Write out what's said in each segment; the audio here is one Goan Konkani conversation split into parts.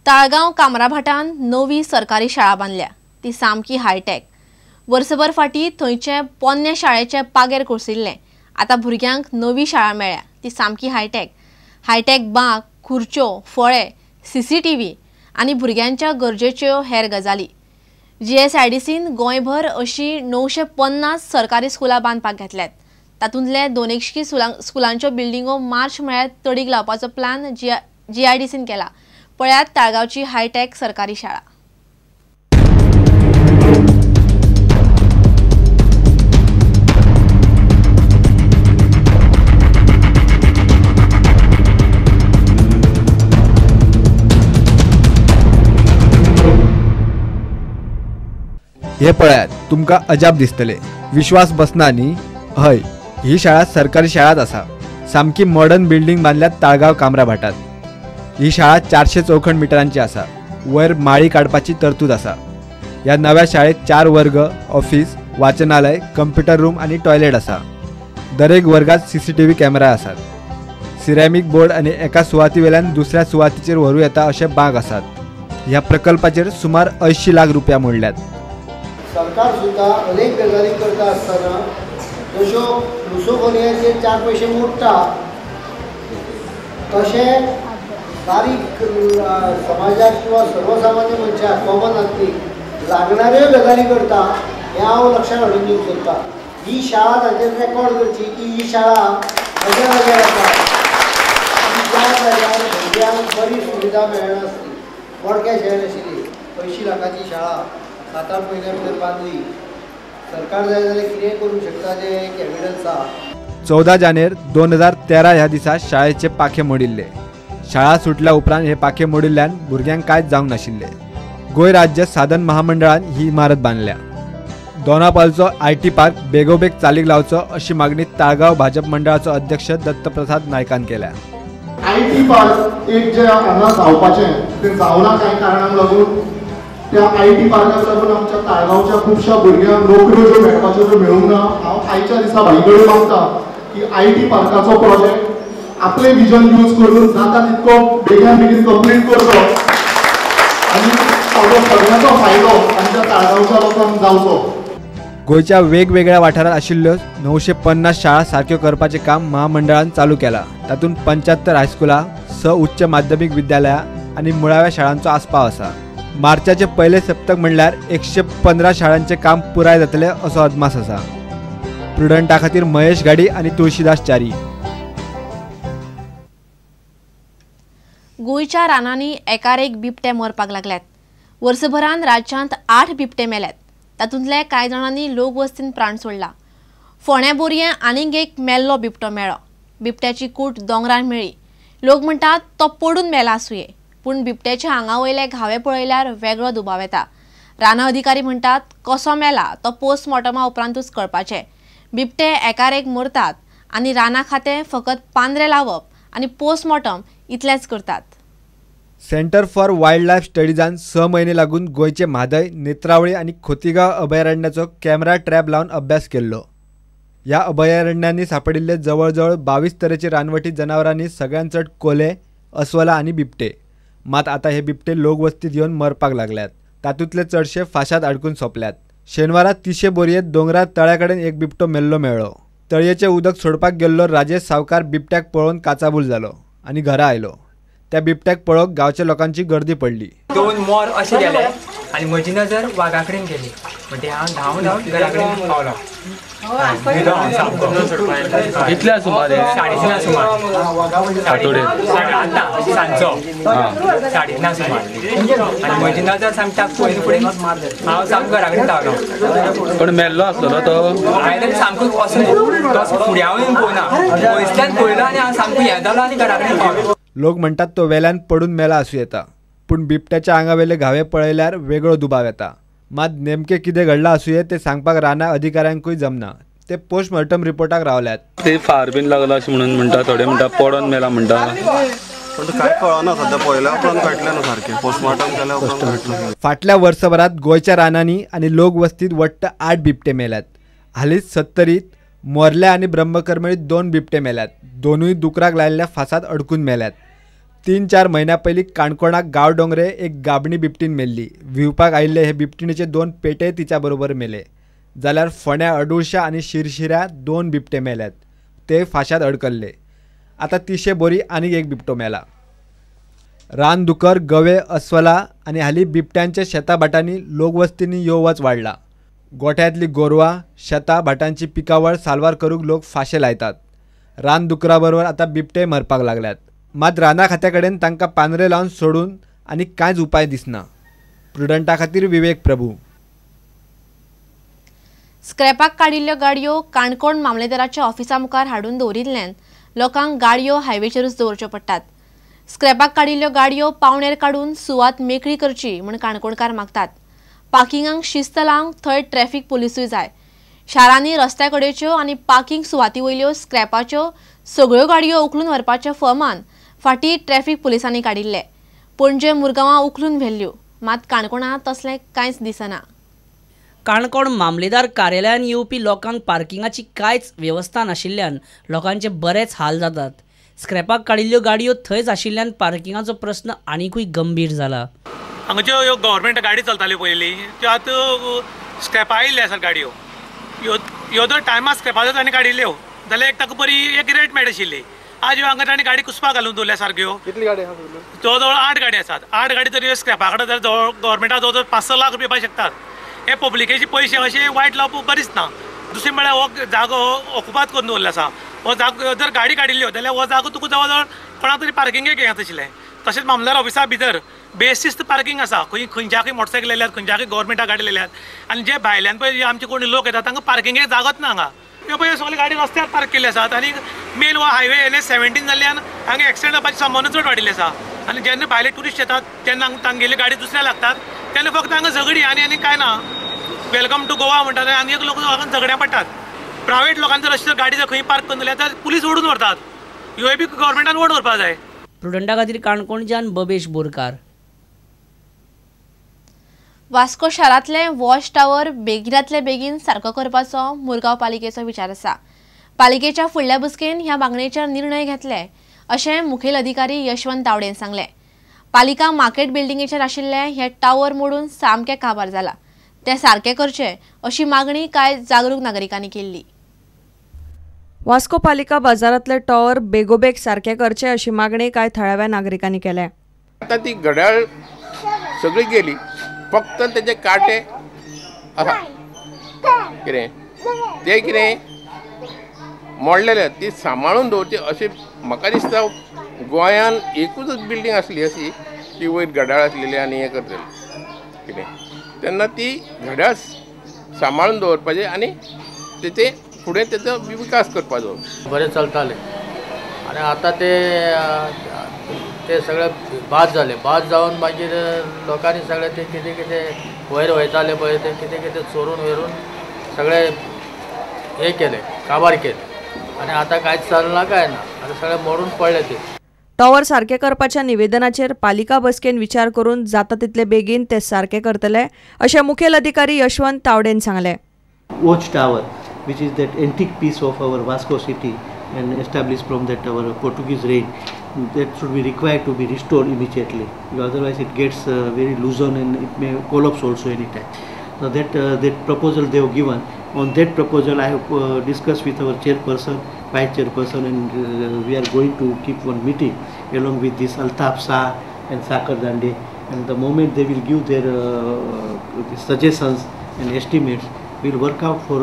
ताळगांव कामराभाटान नवी सरकारी शाळा बांदल्या, ती सामकी हायटेक। वर्सभर फाटी थंयचे पोन्ने शाळेचे पागेर कोसळिल्लें, आतां भुरग्यांक नवी शाळा मेळ्ळ्या, ती सामकी हायटेक। हायटेक बांक, खुर्च्यो, फळे, सीसीटीव्ही आनी भुरग्यांच्या गरजेच्यो हेर गजाली। जीएसआयडीसीन गोंयभर अशी 950 सरकारी स्कुलां बांदपाक घेतल्यात। तातूंतले 200 स्कुलांच्यो बिल्डिंगो मार्च म्हळ्यार तडीक लावपाचो प्लान जीआयडीसीन केला। पळयात ताळगांवची हायटेक सरकारी शाळा। हे पळयात, तुमकां अजाप दिसतले, विश्वास बसना न्ही? हय, ही शाळा सरकारी शाळाच आसा। सामकी मॉडर्न बिल्डिंग बांदल्यात ताळगांव कामराभाटात। ही शाळा 400 चौखण मिटरांची आसा। वयर माळी काडपाची तरतूद आसा। ह्या नव्या शाळेत 4 वर्ग, ऑफिस, वाचनालय, कंप्युटर रूम आनी टॉयलेट आसा। दरेक वर्गात सीसीटीव्ही कॅमेरा आसात। सिरॅमिक बोर्ड आनी एका सुवातीवेल्यान दुसऱ्या सुवातीचेर व्हरूं येता अशे बाग आसात। ह्या प्रकल्पाचेर सुमार 80 लाख रुपया मोडल्यात। सरकार सुद्दां अनेक गजाली करता आसतना जश्यो लुसोफोनियाचेर 4 पयशे मोडटा तशें बारीक समाजाक किंवा सर्वसामान्य मनशाक कॉमन आदमीक लागणाऱ्यो गजाली करता हें हांव लक्षांत हाडून दिवंक सोदतां। ही शाळा ताचेर रेकॉर्ड करची की ही शाळा अशा जाग्यार आसा की ज्या जाग्यार भुरग्यांक बरी सुविधा मेळनासली। बोडक्या शहर आशिल्ली 80 लाखाची शाळा 7-8 म्हयन्या भितर बांदली। सरकार जाय जाल्यार कितेंय करूंक शकता जें एक एविडन्स आसा। 14 जानेर 2013 ह्या दिसा शाळेचे पाखे मोडिल्ले। शाळा सुटल्या उपरांत हे पाखे मोडिल्ल्यान भुरग्यांक कांयच जावंक नाशिल्लें। गोंय राज्य साधन महामंडळान ही इमारत बांदल्या। दोनापालचो IT park बेगोबेग चालीक लावचो अशी मागणी ताळगांव भाजप मंडळाचो अध्यक्ष दत्तप्रसाद नायकान केल्या। IT park एक जे हांगा जावपाचें तें जावना कांय कारणांक लागून त्या IT पार्काक लागून आमच्या ताळगांवच्या खुबश्या भुरग्यांक नोकऱ्यो ज्यो मेळपाच्यो त्यो मेळूंक ना। हांव आयच्या दिसा भाई कडेन मागता की IT पार्काचो प्रोजेक्ट आपले विजन यूज करून जाता तितको बेगीन बेगीन कंप्लीट करचो आनी ताचो सगळ्यांचो फायदो आमच्या ताळगांवच्या लोकांक जावचो। गोंयच्या वेगवेगळ्या वाठारांत आशिल्ल्यो 950 शाळा सारक्यो करपाचें काम महामंडळान चालू केलां। तातूंत 75 हायस्कुलां, 6 उच्च माध्यमीक विद्यालयां आनी मुळाव्या शाळांचो आस्पाव आसा। मार्चाचे पयले सप्तक म्हणल्यार 115 शाळांचें काम पुराय जातलें असो अदमास आसा। प्रुडंटा खातीर महेश घाडी आनी तुळशीदास च्यारी। गोंयच्या रानांनी एकार एक बिबटे मरपाक लागल्यात। वर्सभरान राज्यांत 8 बिबटे मेल्यात। तातूंतले कांय जाणांनी लोकवस्तीन प्राण सोडला। फोंड्या बोरये आनीक एक मेल्लो बिबटो मेळ्ळो। बिबट्याची कूट दोंगरार मेळ्ळी। लोक म्हणटात तो पडून मेला आसुये, पूण बिबट्याच्या आंगा वयले घावे पळयल्यार वेगळो दुबाव येता। रानां अधिकारी म्हणटात कसो मेला तो पोस्टमॉर्टमा उपरांतूच कळपाचें। बिबटे एकार एक मरतात आनी रानां खातें फकत पांदरे लावप आनी पोस्टमॉर्टम इतलेंच करतात। सेंटर फॉर वायल्ड लायफ स्टडीजान 6 म्हयने लागून गोंयचे म्हादय, नेत्रावळी आनी खोतीगांव अभयारण्याचो कॅमेरा ट्रॅप लावन अभ्यास केल्लो। ह्या अभयारण्यांनी सापडिल्ले जवळजवळ 22 तरेचे रानवटी जनावरांनी सगळ्यांत चड कोले, अस्वलां आनी बिबटे। मात आतां हे बिबटे लोकवस्तीत येवन मरपाक लागल्यात। तातूंतले चडशे फाशात अडकून सोंपल्यात। शेनवारा 300 बोरयेत दोंगरार तळ्या कडेन एक बिबटो मेल्लो मेळ्ळो। तळयेचें उदक सोडपाक गेल्लो राजेश सावकार बिबट्याक पळोवन काचाबूल जालो आनी घरा आयलो। त्या बिबट्याक पळोवंक गांवच्या लोकांची गर्दी पडली। 2 मोर अशे गेले आनी म्हजी नजर वागा कडेन गेली, म्हणजे हांव धांवन धांवन घरा कडेन पावलो। कितल्या सुमार? 3:30 सुमार, आतां सांजचो 3:30 सुमार। आनी म्हजी नजर सामकी पयलीं फुडें हांव सामको घरा कडेन धांवलो। पण मेल्लो आसलो न्हू तो? हांवें सामको असो तो फुड्या वयल्यान पळोवना, पयसल्यान पळयलो आनी हांव सामको हें जालो आनी घरा कडेन पावलो। लोक म्हणटात तो वेल्यान पडून मेला आसूं येता, पूण बिबट्याच्या आंगावेले घावे पळयल्यार वेगळो दुबाव येता। मात नेमकें कितें घडलां आसुये तें सांगपाक रानां अधिकाऱ्यांकूय जमना। ते पोस्टमॉर्टम रिपोर्टाक रावल्यात। ते फार बीन लागला अशें म्हणून म्हणटा, थोडे म्हणटा पडोन मेला म्हणटा, पण काय कळना सध्या, पळयल्या उपरांत कळटलें न्हू सारकें, पोस्टमॉर्टम केल्या उपरांत कळटलें। फाटल्या वर्सभरांत गोंयच्या रानांनी आनी लोकवस्तीत वट्ट 8 बिबटे मेल्यात। हालींच 70 मोर्ल्या आनी ब्रह्मकर्मळीत 2 बिबटे मेल्यात। दोनूय दुकराक लायिल्ल्या फासात अडकून मेल्यात। 3-4 म्हयन्या पयलीं काणकोणाक गांवडोंगरे एक गाबणी बिबटीन मेल्ली. व्हिवपाक आयिल्ले हे बिबटिणीचे 2 पेटे तिच्या बरोबर मेले. जाल्यार फोंड्या अडुळशा आनी शिरशिऱ्या 2 बिबटे मेल्यात, ते फांश्यात अडकल्ले. आतां तिशे बोरी आनीक एक बिबटो मेला. रान दुकर, गवे, अस्वला आनी हालीं बिबट्यांच्या शेतां भाटांनी लोकवस्तींनी यो वच वाडला. गोठ्यांतली गोरवां, शेतां भाटांची पिकावळ साल्वार करूंक लोक फांशे लायतात. रान दुकरा बरोबर आतां बिबटे मरपाक लागल्यात. मात राना खात्या कडेन तांकां पांदरे लावन सोडून आनी कांयच उपाय दिसना. प्रुडंटा खातीर विवेक प्रभू. स्क्रॅपाक काडिल्ल्यो गाडयो काणकोण मामलेदाराच्या ऑफिसा मुखार हाडून दवरिल्ल्यान लोकांक गाडयो हायवेचेरूच दवरच्यो पडटात. स्क्रॅपाक काडिल्ल्यो गाडयो पावणेर काडून सुवात मेकळी करची म्हूण काणकोणकार मागतात. पार्किंगाक शिस्त लावंक थंय ट्रॅफिक पोलिसूय जाय. शारांनी रस्त्या कडेच्यो आनी पार्किंग सुवाती वयल्यो स्क्रॅपाच्यो सगळ्यो गाडयो उखलून व्हरपाचें फर्मान फाटीं ट्रॅफिक पोलिसांनी काडिल्लें. पणजे मुरगांवां उखलून व्हेल्ल्यो, मात काणकोणांत तसलें कांयच दिसना. काणकोण मामलेदार कार्यालयान येवपी लोकांक पार्किंगाची कांयच वेवस्था नाशिल्ल्यान लोकांचे बरेच हाल जातात. स्क्रॅपाक काडिल्ल्यो गाडयो थंयच आशिल्ल्यान पार्किंगाचो प्रस्न आनिकूय गंभीर जाला. हांगाच्यो ह्यो गव्हर्मेंट गाडी चलताल्यो पयलीं त्यो आतां स्क्रॅपा आयिल्ल्यो आसात गाडयो. ह्यो जर टायमार स्क्रॅपाच्यो तांणी काडिल्ल्यो जाल्यार एक ताका बरी एक रेट मेळटाशिल्ली. आज ह्यो हांगा तांणी गाडी कुसपाक घालून दवरल्या सारक्यो. कितली गाडी आसा? जवळ जवळ 8 गाडी आसात. 8 गाडी तरी स्क्रॅपा कडेन जर जवळ गव्हर्मेंटा जवळ जवळ 5-6 लाख रुपया पळोवपाक शकतात. हे पब्लिकेचे पयशे अशे वायट लावप बरीच ना. दुसरें म्हळ्यार हो जागो ऑकुपाद करून दवरलो आसा. हो जागो जर गाडी काडिल्ल्यो जाल्यार हो जागो तुका जवळ जवळ कोणाक तरी पार्किंगेक हें आशिल्लें. तशेंच मामलेदार ऑफिसा भितर बेशिस्त पार्किंग आसा. खंय खंयच्याकय मोटरसायकल येयल्यात, खंयच्याकय गव्हर्मेंटा गाडी येयल्यात आनी जे भायल्यान पळय आमचे कोण लोक येतात तांकां पार्किंगेक जागोच ना हांगा. ह्यो पळय सगळे गाडी रस्त्यार पार्क केल्ले आसात आनी मेन हो हायवे NH17 जाल्ल्यान हांगा एक्सिडंट जावपाची संभावना चड वाडिल्ली आसा. आनी जेन्ना भायले ट्युरिस्ट येतात तेन्ना तांगेली गाडी दुसऱ्या लागतात तेन्ना फक्त हांगा झगडी आनी आनी कांय ना. Welcome to Goa म्हणटात आनी एक लोक हांगा झगड्या पडटात. प्रायवेट लोकांचो रस्त्यार गाडी जर खंय पार्क करून जाल्यार पुलीस ओडून व्हरतात. ह्योय बी गव्हर्मेंटान ओड व्हरपाक जाय. प्रुडंटा खातीर काणकोणच्यान बबेश बोरकार. वास्को शारांतले वॉच टावर बेगिनातले बेगीन सारको करपाचो मुरगांव पालिकेचो विचार आसा. पालिकेच्या फुडल्या बसकेन ह्या मागणेचेर निर्णय घेतले अशें मुखेल अधिकारी यशवंत तावडेन सांगलें. पालिका मार्केट बिल्डिंगेचेर आशिल्ले हे टावर मोडून सामकें काबार जाला, ते सारकें करचे अशी मागणी कांय जागरूक नागरिकांनी केल्ली. वास्को पालिका बाजारांतले टॉवर बेगोबेग सारके करचे अशी मागणी कांय थळाव्या नागरिकांनी केल्या. आतां ती घड्याळ सगळी गेली, फक्त तेजे कांटे आसा कितें ते कितें मोडलेले ती सांबाळून दवरची अशें म्हाका दिसता. गोंयान एकूच बिल्डींग आसली अशी ती वयर घड्याळ आसलेली आनी हें करतली कितें तेन्ना ती घड्याळ सांबाळून दवरपाचें आनी तेचे फुडें तेचो विकास करपाचो. बरें चलतालें आनी आतां ते ते सगळे बाद जाले. बाद जावन मागीर लोकांनी सगळे ते कितें कितें वयर वयताले पळय ते कितें कितें चोरून व्हरून सगळे हे केले, काबार केले आनी आतां कांयच चलना काय ना, आतां सगळे मोडून पडले ते. टॉवर सारके करपाच्या निवेदनाचेर पालिका बसकेन विचार करून जाता तितले बेगीन ते सारके करतले अशें मुखेल अधिकारी यशवंत तावडेन सांगलें. Watch tower which is that antique piece of our Vasco city and established from that our Portuguese reign, that should be required to be restored immediately, because otherwise it gets very loosened and it may collapse also anytime. So that that proposal they have given, on that proposal I have discussed with our chairperson, vice chairperson, and we are going to keep one meeting along with this Altaf Shah and Sakar Dande, and the moment they will give their suggestions and estimates, we will work out for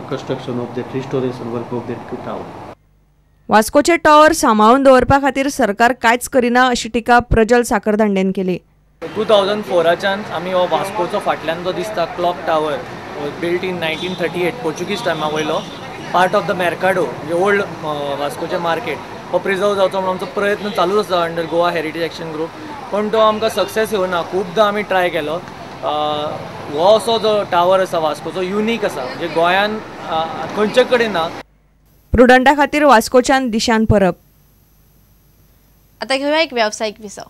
construction of that restoration work of that tower. वास्कोचे tower सांबाळून दवरपा खातीर सरकार कांयच करिना अशी टिका प्रजल साखरदांडेन केली. 2004च्यान आमी हो वास्कोचो फाटल्यान जो दिसता clock tower built in 1938 Portuguese टायमा वयलो पार्ट ऑफ the Mercado म्हणजे ओल्ड वास्कोचें मार्केट हो प्रिजर्व जावचो म्हणून आमचो प्रयत्न चालूच आसा under Goa heritage action group, पूण तो आमकां सक्सेस येवना. खुबदां आमी ट्राय केलो. हो असो जो टावर आसा वास्कोचो युनीक आसा, म्हणजे गोंयान खंयचे कडेन ना. प्रुडंटा खातीर वास्कोच्यान दिशान परब. आतां घेवया एक वेवसायीक विसव.